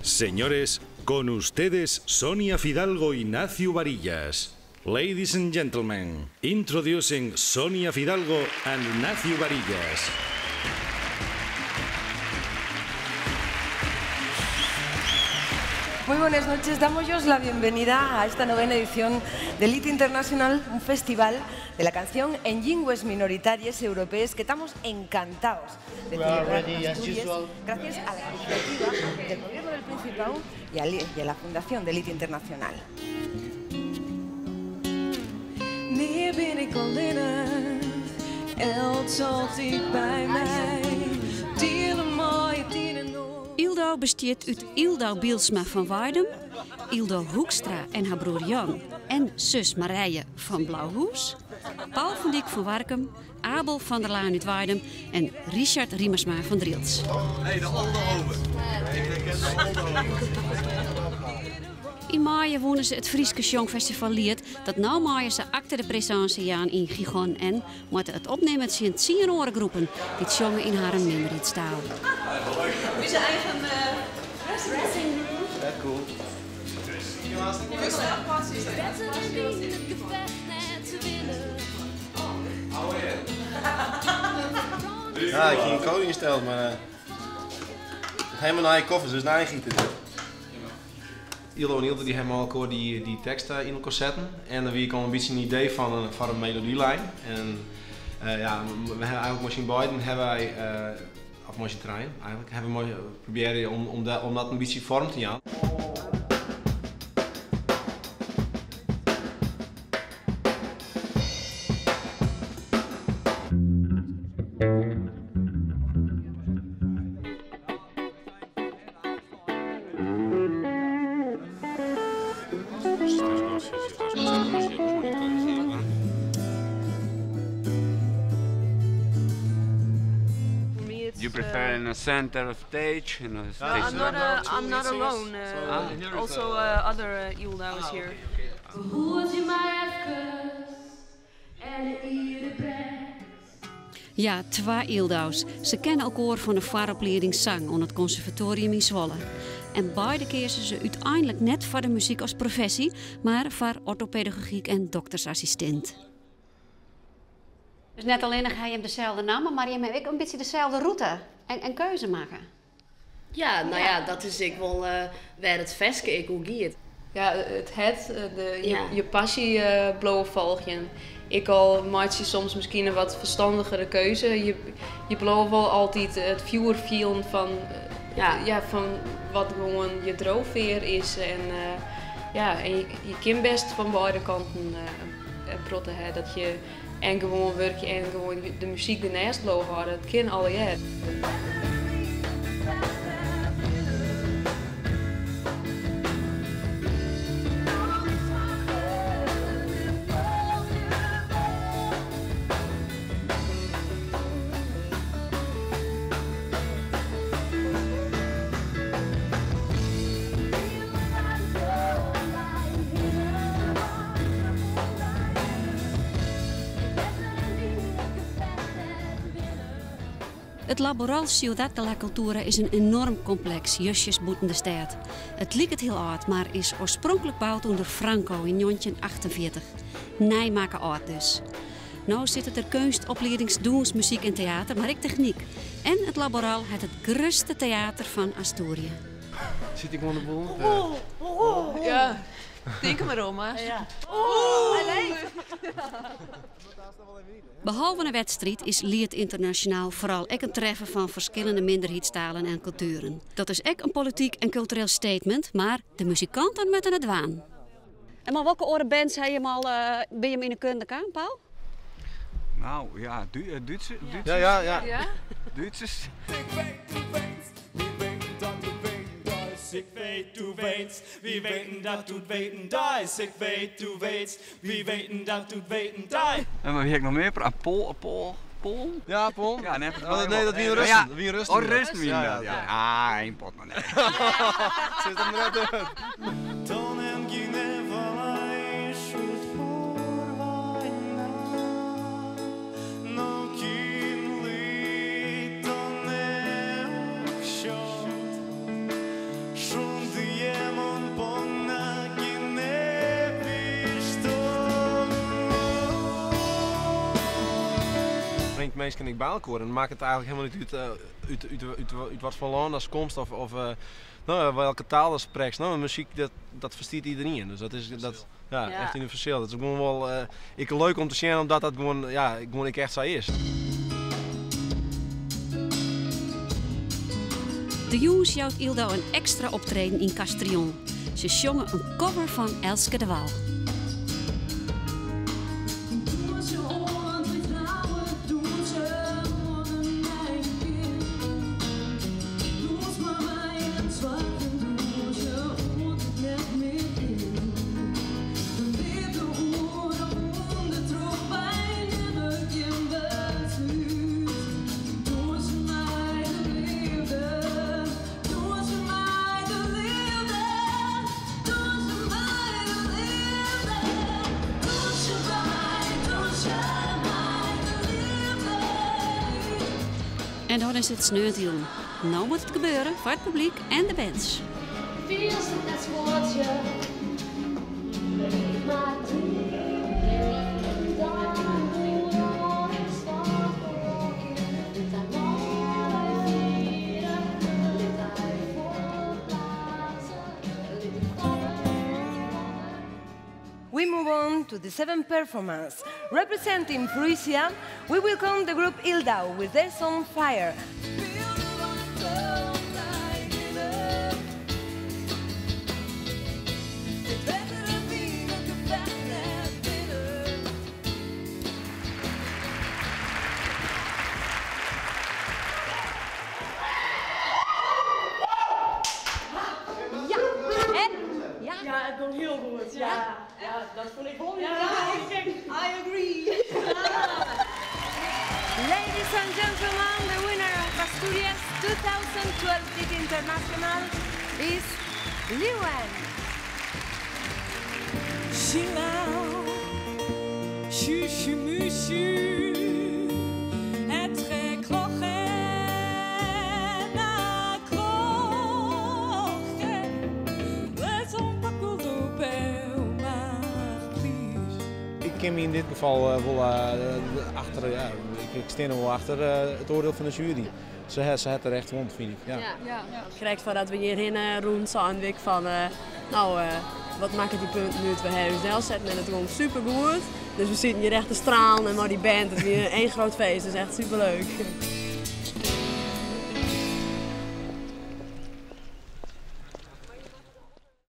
Señores, con ustedes Sonia Fidalgo y Nacio Varillas. Ladies and gentlemen, introducing Sonia Fidalgo and Nacio Varillas. Muy buenas noches, damos la bienvenida a esta novena edición del Lied International, un festival de la canción en llingües minoritarias europeas que estamos encantados de celebrar en Asturias gracias a la iniciativa del Gobierno del Principado y a la Fundación del Lied Internacional. Yldau bestiet út Yldau Bylsma fan Weidum, Yldau Hoekstra en har broer Jan en sus Marije fan Blauhûs, Paul van Dyk fan Warkum, Abel van der Laan út Weidum en Richard Riemersma fan Drylts. Yn maaie wûnen se it Fryske Sjongfestival Liet, dat no meie se acte de présence jaan yn Gijón en moatte it opnimme tsjin tsien oare groepen dy't sjonge yn harren minderheidstaal. Ús eigen dressing room. Ja, ik hie in code ynsteld, mar helemaal nije koffers, dus nije giet it. Yldau en Ylde dy hawwe mei elkoar dy tekst yn elkoar setten en der wie ek al in bytsje in idee fan in, foar in melodylijn. En ja, we hawwe eigentlik mei syn beiden hawwe wy, of mei syn trijen eigentlik, hawwe we probearre om dat in bytsje foarm te jaan. You prefer in the center of stage? In a stage I'm not, I'm not alone. Also, other Yldau is here. Ja, twa Yldaus. Se kenne elkoar fan de foaroplieding sang oan it konservatorium yn Zwolle. En beide keazen se úteinlik net foar de muzyk as professy, mar foar ortopedagogyk en doktersassistint. Dus net allinnich ha jim deselde namme, mar jim hawwe ek in bytsje deselde rûte en keuze makke. Ja, no ja, dat is ek wol wêr it ferske ek oer giet. Ja, it hert, de, je passy bliuwe folgjen. Ek al meitsje je soms miskien in wat ferstandigere keuze, je bliuwe wol altyd it fjoer fielen fan, ja, fan wat gewoan je driuwfear is. En, ja, en je kin bêst fan beide kanten in protte ha. Dat je en gewoan wurkje en gewoan de muzyk derneist bliuwe hâlde. It kin allegear. It Laboral Ciudad de la Cultura is in enoarm kompleks justjes bûten de stêd. It liket hiel âld, mar is oarspronklik boud ûnder Franco yn 1948. Nij makke âld dus. No sitte der keunstopliedings, dûns, muzyk en teater, mar ek technyk. En it Laboral hat it grutste teater fan Asturië. Sit ik oan de boel? Ja, tink er mar om, hè. Behalve in wedstriid is Liet Ynternasjonaal foaral ek in treffen fan ferskillende minderheidstalen en kultueren. Dat is ek in polityk en kultureel statement, mar de muzikanten moatte it dwaan. En mei welke oare bands ha jim al by jim yn 'e kunde kaam, Paul? Nou ja, Dútsers. Ja, ja, ja. Dútsers. En wie ha ik noch mear praat? Pol, Pol, Pol? Ja, Pol. Ja, nee, Oh, nee, dat wie Russen. Ja. Dat wie Russen. Oh, Russen wie Ja, dat, ja. ja. Ah, één pot maar nee. Sit hem net uit. minsken ek by elkoar. En makket it eigentlik hielendal net út út út watfoar lân datst komst of no, welke taal datst sprekst. No, muzyk dat ferstiet iderien. Dus dat is dat, ja, echt universeel. Dat is gewoan wol ek leuk om te sjen omdat dat gewoan, ja, gewoan ek echt sa is. De jûns jout Yldau in ekstra optreden yn Castrillon. Se sjonge in cover fan Elske DeWall. En dan is it sneontejûn. No moat it gebeure foar it publyk en de bands. Fielst it net skoatsje, mar We move on to the seventh performance. Representing Frisia, we welcome the group Yldau with their song Fire. Ja, en? Ja, ja it gie hiel goed. Ja, ja dat fûn ik wol. Ja, I agree. Ladies and gentlemen, the winner of Asturias 2012 Lit International is Liwen. Chilau, chuchu muchu, het gekloche na kroche, Ik kin my yn dit gefal wol achter, ja, ik stean der wol achter it oardiel fan de sjuery. Se hat der echt wûn, fyn ik. Ja. Ja. Krekt foardat we hjirhinne rûnen, seine we fan, no, wat makket dy punten út? We hawwe ús delsetten en it gie supergoed. Dus we sieten hjir echt te stralen en mei dy band, it wie één groot feest, dus echt superleuk.